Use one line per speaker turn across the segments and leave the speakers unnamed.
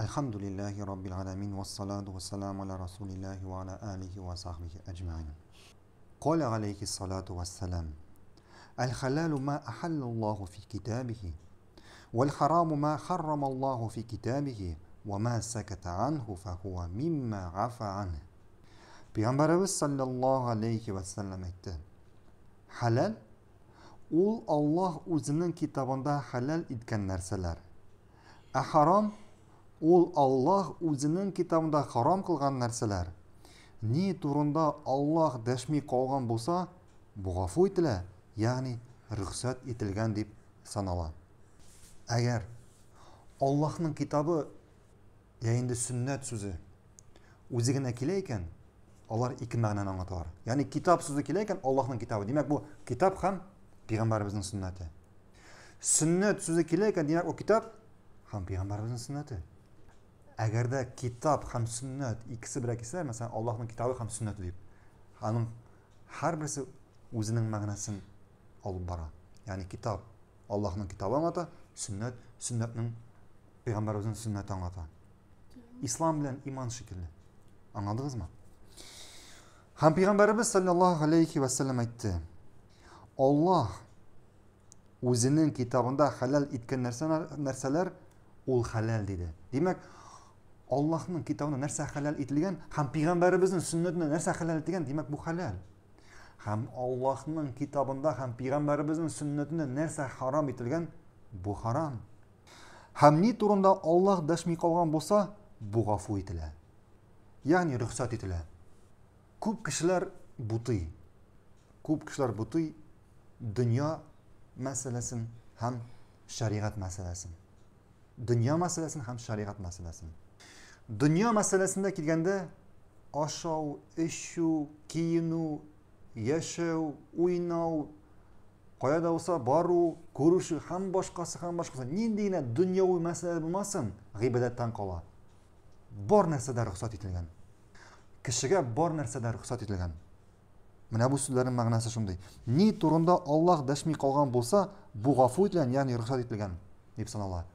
Әлхәмдүлилләһи раббил галәмин вассалату вассаламу аля расулилләһи ва аля алихи ва сахбихи әҗмәин. Каля алейхи салату вассалам. Әл-халалу ма ахаллаллаху фи китабихи вал хараму ма харрамаллаху фи китабихи ва ма саката анху фахуа мимма гафа анху. Пәйгамбәребез саллаллаху алейхи вассалам әйтте. Хәләл ул Аллаһ үзенең китабында хәләл иткән нәрсәләр. Ә харам ул Аллаһ үзенең китабында харам кылган нәрсәләр. Ни турында Аллаһ дәшми калган булса, бу гафу ителә, ягъни рөхсәт ителгән дип санала. Әгәр Аллаһның китабы я инде сөннәт сүзе үзе генә килә икән, алар ике мәгънәне аңлаталар. Ягъни китап сүзе килә икән, Аллаһның китабы. Димәк, бу китап һәм пәйгамбәребезнең сөннәте. Сөннәт сүзе килә икән, димәк, ул китап һәм пәйгамбәребезнең сөннәте. Әгәр дә китап һәм сөннәт икесе бергә килсә, мәсәлән, Аллаһның китабы һәм сөннәте дип, аның һәрберсе үзенең мәгънәсен алып бара. Ягъни китап Аллаһның китабы аңлата, сөннәт сөннәтнең пәйгамбәребезнең сөннәте аңлата. Ислам белән иман шикелле. Аңладыгызмы? Һәм пәйгамбәребез саллаллаһу алейхи ва саллям әйтте. Аллаһ үзенең китабында хәләл иткән нәрсәләр, нәрсәләр ул хәләл диде. Димәк, Аллаһның китабында нәрсә хәләл ителгән һәм пәйгамбәребезнең сөннәтендә нәрсә хәләл ителгән, димәк, бу хәләл. Һәм Аллаһның китабында һәм пәйгамбәребезнең сөннәтендә нәрсә харам ителгән, бу харам. Һәм ни турында Аллаһ дәшми калган булса, бу гафу ителә. Ягъни рөхсәт ителә. Күп кешеләр бутый. Күп кешеләр бутый дөнья мәсьәләсен һәм шәригать мәсьәләсен. Дөнья мәсьәләсен һәм шәригать мәсьәләсен. Дөнья мәсьәләсендә килгәндә ашау, эчү, киенү, яшәү, уйнау, кая да булса бару, күрешү һәм башкасы һәм башкасы. Нинди генә дөньяви мәсьәлә булмасын, гыйбадәттән кала. Бар нәрсә дә рөхсәт ителгән. Кешегә бар нәрсә дә рөхсәт ителгән. Менә бу сүзләрнең мәгънәсе шундый. Ни турында Аллаһ дәшми калган булса, бу гафу ителгән, ягъни рөхсәт ителгән дип санала.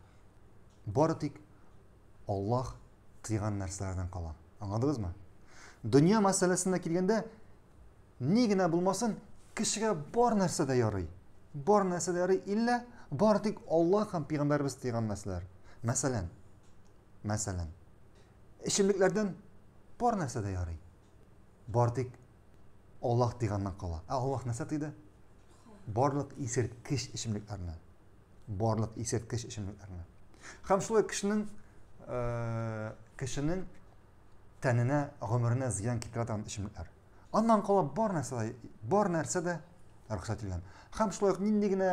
Бары тик Аллаһ тыйган нәрсәләрдән кала. Аңладыгызмы? Дөнья мәсьәләсенә килгәндә, ни генә булмасын, кешегә бар нәрсә дә ярый. Бар нәрсә дә ярый, иллә бары тик Аллаһ һәм пәйгамбәребез тыйган нәрсәләр. Мәсәлән, мәсәлән, эчемлекләрдән бар нәрсә дә ярый. Бар тик Аллаһ тыйганнан кала. Ә Аллаһ нәрсә тыйды? Барлык исерткеч эчемлекләрне. Барлык исерткеч эчемлекләрне. Һәм шулай кешенең э, кешенең тәненә, гомеренә зыян китерә торган эчемлекләр. Аннан кала бар нәрсә дә, бар нәрсә дә рөхсәт ителгән. Һәм шулай ук нинди генә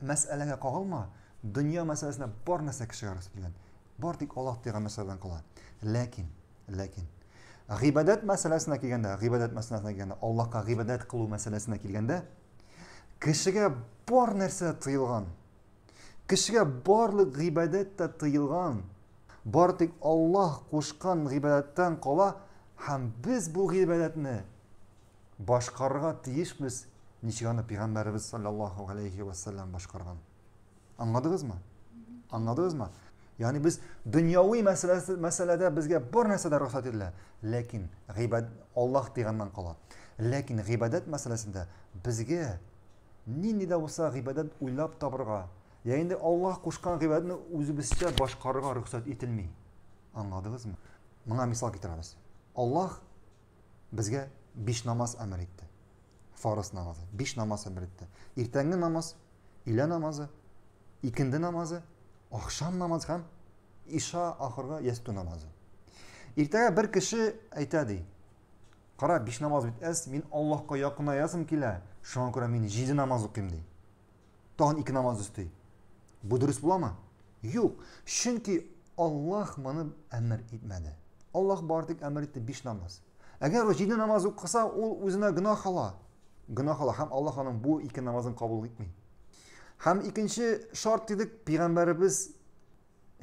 мәсьәләгә кагылма, дөнья мәсьәләсендә бар нәрсә кешегә рөхсәт ителгән. Бар тик Аллаһ тыйган нәрсәләрдән кала. Ләкин, ләкин гыйбадәт мәсьәләсенә килгәндә, гыйбадәт мәсьәләсенә килгәндә, Аллаһка гыйбадәт кылу мәсьәләсенә килгәндә, кешегә бар нәрсә тыелган. Кешегә барлык гыйбадәт тә тыелган. Бар тик Аллаһ кушкан гыйбадәттән кала һәм без бу гыйбадәтне башкарырга тиешбез, ничек аны пәйгамбәребез саллаллаһу алейхи ва саллям башкарган. Аңладыгызмы? Аңладыгызмы? Ягъни без дөньяви мәсьәләсе мәсьәләдә безгә бар нәрсә дә рөхсәт ителә, ләкин гыйбад Аллаһ дигәннән кала. Ләкин гыйбадәт мәсьәләсендә безгә нинди дә булса гыйбадәт уйлап табырга, я инде Аллаһ кушкан гыйбадәтне үзебезчә башкарырга рөхсәт ителми. Аңладыгызмы? Моңа мисал китерәбез. Аллаһ безгә биш намаз әмер итте. Фарыз намазы, биш намаз әмер итте. Иртәнге намаз, өйлә намазы, икенде намазы, ахшам намазы һәм иша ахыргы ястү намазы. Иртәгә бер кеше әйтә ди, кара, биш намаз бит әз, мин Аллаһка якынаясым килә, шуңа күрә мин җиде намаз укыйм ди. Тагын ике намаз өсти. Бу дөрес буламы? Юк. Чөнки Аллаһ моны әмер итмәде. Аллаһ бар тик әмер итте биш намаз. Әгәр ул җиде намаз укыса, ул үзенә гөнаһ ала. Гөнаһ ала һәм Аллаһ аның бу ике намазын кабул итми. Һәм икенче шарт дидек, пәйгамбәребез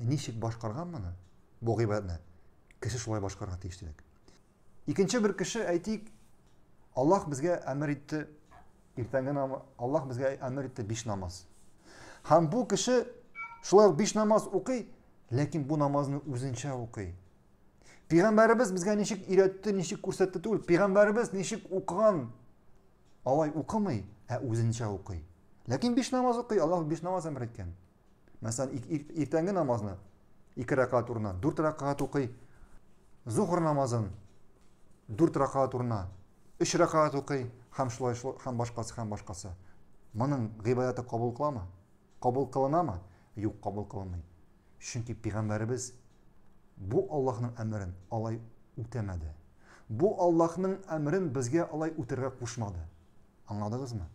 ничек башкарган моны? Бу гыйбадәтне. Кеше шулай башкарырга тиеш дидек. Икенче бер кеше әйтик, Аллаһ безгә әмер итте иртәнге намаз, Аллаһ безгә әмер итте биш намаз. Һәм бу кеше шулай ук биш намаз укый, Ләкин бу намазны үзенчә укый. Пәйгамбәребез безгә ничек өйрәтте, ничек күрсәтте түгел. Пәйгамбәребез ничек укыган, алай укымый, ә үзенчә укый. Ләкин биш намаз укый, Аллаһ биш намаз әмер иткән. Мәсәлән, иртәнге намазны ике рәкәгать урынына дүрт рәкәгать укый. Зухр намазын дүрт рәкәгать урынына өч рәкәгать укый һәм шулай һәм башкасы һәм башкасы. Моның гыйбадәте кабул кыламы? Кабул кылынамы? Юк, кабул кылынмый. Чөнки пәйгамбәребез бу Аллаһның әмерен алай үтәмәде. Бу Аллаһның әмерен безгә алай үтәргә кушмады. Аңладыгызмы?